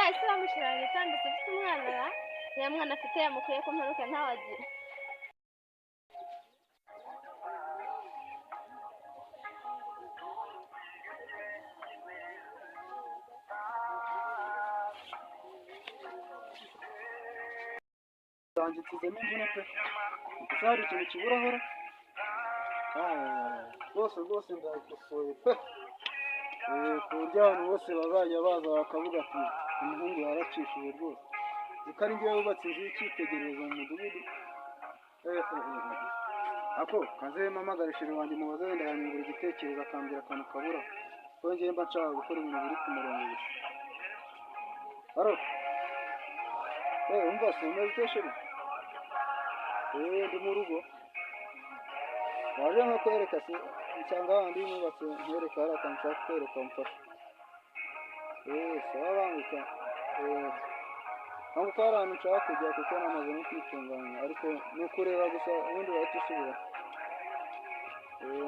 Ese bamushyiranye utambitse ufite umwana ra? Ya mwana afite yamukuye ku mpanuka ntawagira. Zanjye nsizemo imvune pe. Ese hari ikintu kiburahora? Rwose rwose ndakosoye pe. Ku buryo abantu bose bazajya baza bakavuga ati umuhungu yaracishije rwose. Kuko ari njyewe wubatse inzu y'icyitegererezo mu mudugudu. Ako kaze mpamagare chéri wanjye mubaze, wenda yanyungura igitekerezo akambwira akantu kabura. Kuko njyewe mba nshaka gukora ibintu biri ku murongo gusa. Allo? Umva se, umeze ute, chéri? Ndi mu rugo. Waje nkakwereka se, nsanga hahandi nubatse, nkwereka hari akantu nshaka kukwereka umfasha. Sawa, banguka. Banguka, hari ahantu nshaka kujya kuko namaze no kwitunganya, ariko ni ukureba gusa ubundi wahita usubira.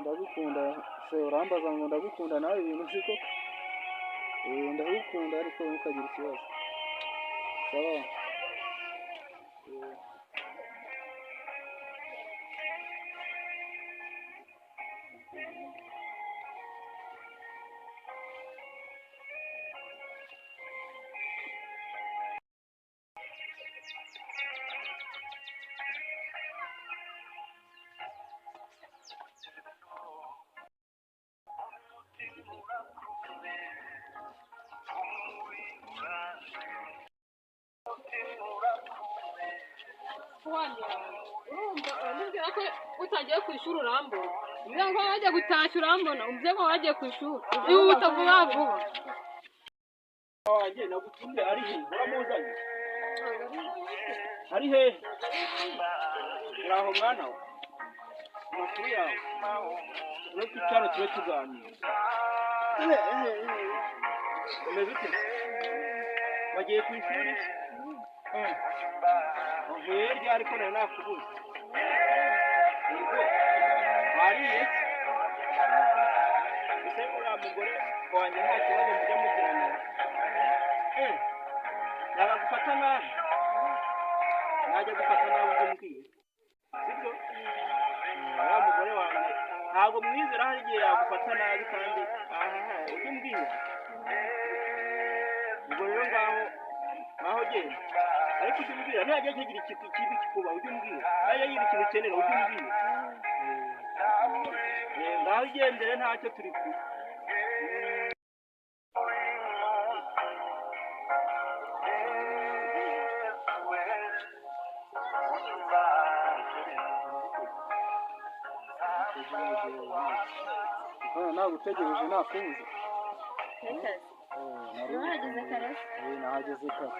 Ndagukunda se, urambaza ngo ndagukunda nawe ibintu uzi koko? Ndagukunda ariko ntukagire ikibazo. Sawa. Urumva uramubwira ko utagiye ku ishuri urambona, umbwira ko wajya gutashya urambona, umbwira ko wagiye ku ishuri, ihute vuba vuba. Wanjye nagutumye ari he? Uramuzanye ari hehe? Uraho mwana we, amakuru yawe? Uri kwicara tube tuganira. Umeze ute? Wagiye ku ishuri? Wavuyeyo ryari ko nari nakubuze? Yego, wariye? Ese uriya mugore wanjye nta kibazo mujya mugirana? Nabagufata nabi, najya gufata nabi ujye umbwira, sibyo? Uriya mugore wanjye ntabwo mwizera, hari igihe yagufata nabi kandi aha ujye umbwira. Ubwo rero ngaho ngaho genda, ariko ujye umbwira ntajya kigira ikintu kibi kikuba, ujye umbwira najya yigira ikintu ukenera, ujye umbwira. Ngaho ugendere, ntacyo turi kumwe. Nagutegereje nakubuze. Reka Nari wahageze kare se? Nahageze kare.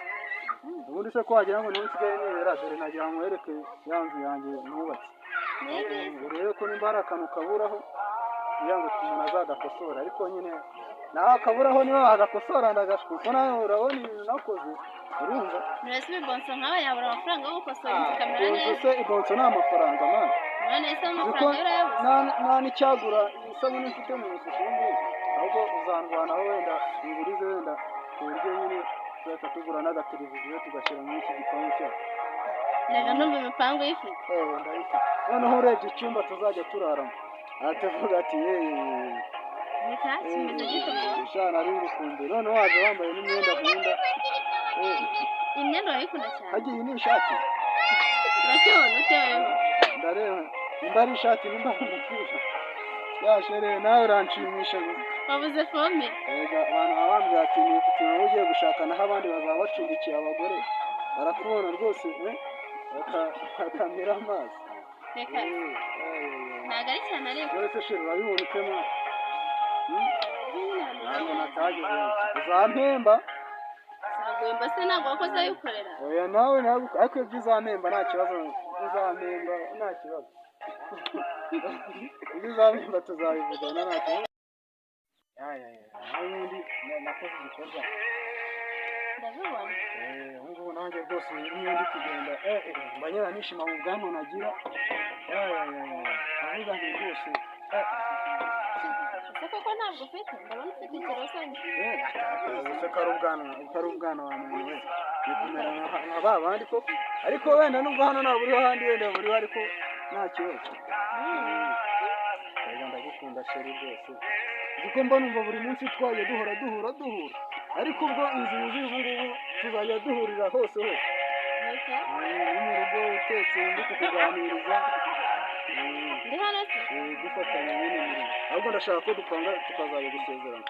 Ubundi se ko wagira ngo niho nsigaye nibera? Dore nagira ngo nkwereke ya nzu yanjye nubatse. Ni Urebe ko nimba hari akantu kaburaho kugira ngo umuntu azagakosora, ariko nyine nawe akaburaho niba bagakosora ndagashwa, kuko nawe urabona ibintu nakoze, urumva? Mbese ibibonso nkawe yabura amafaranga yo gukosora inzu ikamera Ibonso neza? se, ibonso ni amafaranga man. None se Uzi ko amafaranga yo urayabuze? Nta n'icyagura isabune mfite mu mufuka ubu ngubu, ahubwo uzandwanaho wenda ingurize, wenda ku buryo nyine tuzahita tugura n'agateleviziyo tugashyira muri iki gipangu cyacu. Reka ndumva imipangu uyifite. Ndayifite. Noneho urebye icyumba tuzajya turaramo, aratavuga ati yeee. Reka, kimeze gite ubwo? Sha, nari ngukumbuye. Noneho waje wambaye n'imyenda nkunda. Iyi myenda urayikunda cyane. Hagiye iyi ni ishati. Urakibona uteweho. Ndareba nimba ari ishati, nimba ari umupira. Ya chérie, nawe uranshimisha gusa. Wabuze fome. Erega abantu baba bambwira ati ni wowe ugiye gushaka, naho abandi bazaba bacumbikiye abagore, barakubona rwose bakamira amazi. Reka, ntabwo ari cyane ariko. None se chérie, urabibona ute mwana? Ntabwo natageze, uzampemba? Ntabwo se, ntabwo wakoze ayikorera. Oya, nawe ntabwo, ariko ibyo uzampemba nta kibazo, uzampemba nta kibazo, ibyo uzampemba tuzabivugana, nta kibazo. Ya ya ya, nawe ubundi nakoze igikorwa. Ndabibona. Ubu ngubu nanjye rwose niyo ndi kugenda mba nyine nishima mu bwanwa nagira. Ya ya ya ya, ndavuga nti rwose. Ese koko ntabwo ufite? Ndabona ufite ikiroso. Ubuse ko ari ubwana, ko ari ubwana wa muntu we, ni kumera nka ba bandi koko. Ariko wenda nubwo hano ntabwo uriho, ahandi wenda buriho, ariko nta kibazo. Erega ndagukunda chérie rwose. Uzi ko mba numva buri munsi twagiye duhora duhura duhura, ariko ubwo inzu yuzuye ubu ngubu tuzajya duhurira hose hose. Reka. Uri mu rugo utetse, ndi kukuganiriza. Ndi hano se? Dufatanya nyine imirimo. Ahubwo ndashaka ko dupanga tukazajya gusezerana,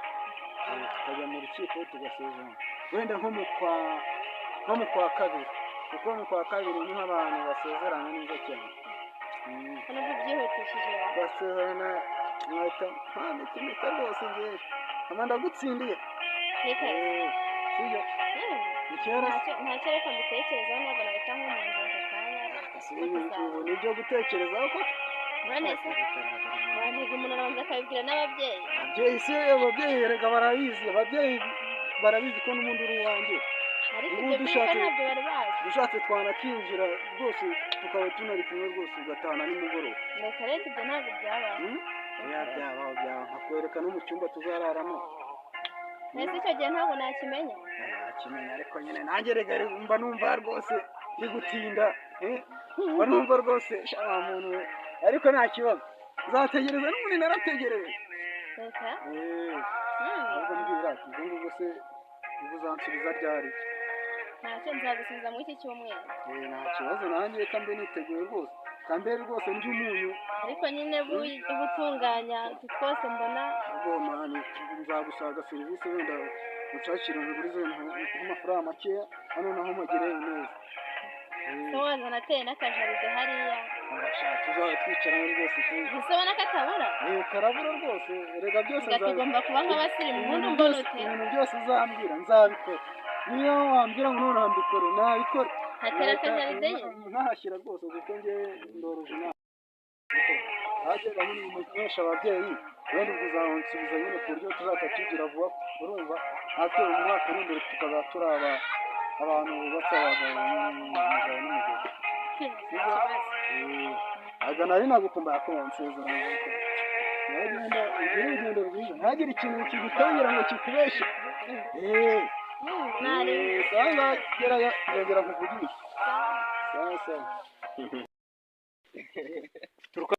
tukajya mu rukiko tugasezerana, wenda nko mu kwa kabiri, kuko mu kwa kabiri niho abantu basezerana neza cyane. Hano ubwo ubyihutishije. Basezerana nkahita mpambika impeta rwose, ngewe nkaba ndagutsindiye. Reka. Sibyo? Ni kera se. Ntacyo, reka mbitekerezeho, ntabwo nahita nk'umuntu aka kanya. Si ubu ni ibyo gutekerezaho koko? None se wantiga umuntu arabanza akabibwira n'ababyeyi? Ababyeyi se, ababyeyi erega barabizi, ababyeyi barabizi ko n'ubundi uri uwanjye. Ariko Ubu ibyo by'ubukwe ntabyo bari bazi. Dushatse twanakinjira rwose, tukaba tunari kumwe rwose, ugatahana nimugoroba. Reka reka, ibyo ntabwo byabaho. Hmm? Oya, byabaho, byabaho, nkakwereka no mu cyumba tuzararamo. Mbese icyo gihe ntabwo nakimenya? Nakimenya, ariko nyine nanjye rega mba numva rwose ndi gutinda, eh? Mba numva rwose sha wa muntu we, ariko nta kibazo, nzategereza, n'ubundi narategereje. Reka. Ahubwo mbwira, ubwo ngubwo se ubwo uzansubiza ryari? Ntacyo, nzagusubiza muri iki cyumweru. Nta kibazo, nanjye reka mbe niteguye rwose, kambe rwose ndya umunyu. Ariko nyine uba utunganya utu twose mbona. Ahubwo man, nzagusaba serivisi, wenda unshakire ungurize nk'amafaranga makeya hano, naho mpagereye neza. Se wazana ateye n'akajaride hariya. Urashaka tuzaba twicaramo rwose Ese ubona ko atabura? Karabura rwose, erega byose Nga tugomba kuba nk'abasirimu, ubundi ibintu umbona byose ute? Ibintu byose uzambwira nzabikora. Niyo wambwira ngo noneho mbikore, nabikora. Hatera akajaride ye. Nkahashyira rwose, kuko njyewe ndoroje inama hagera nyine umumenyesha ababyeyi. Wenda ubwo uzansubiza nyine ku buryo tuzahita tugira vuba, urumva natwe mu mwaka uri imbere tukazaba turi abantu bubatse, abagabo n'umugabo n'umugore. Nta kibazo. Aga nari nagukumbuye ko wansezerana, uragenda ugire urugendo rwiza, ntagire ikintu kigutangira ngo kikubeshye. Nari Sawa, nzagera nzongera nkuvugishe. Sawa sawa. Turuka.